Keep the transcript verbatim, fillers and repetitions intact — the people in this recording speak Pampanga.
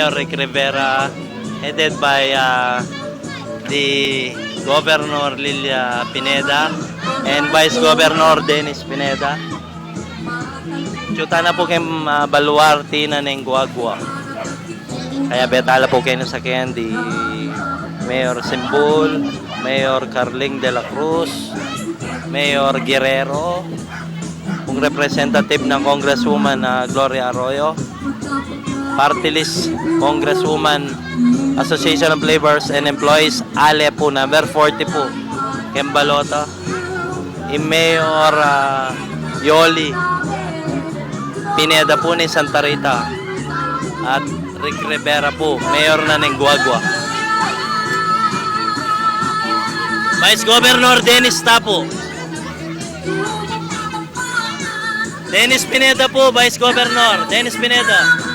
Rick Rivera, headed by uh, the Governor Lilia Pineda and Vice Governor Dennis Pineda. Atyu tana pu keng uh, baluarte na neng Guagua. Kaya beta la pu keni sa keni di Mayor Simbul, Mayor Carling de la Cruz, Mayor Guerrero, pung representative ng Congresswoman na Gloria Arroyo, party list Congresswoman, Association of Laborers and Employees, ale pu, number forty pu keng balota. I Mayor uh, Yoli Pineda pu neng Santa Rita at Rick Rivera pu, Mayor na neng Guagua. Vice Governor Dennis Tapo. Dennis Pineda pu, Vice Governor Dennis Pineda.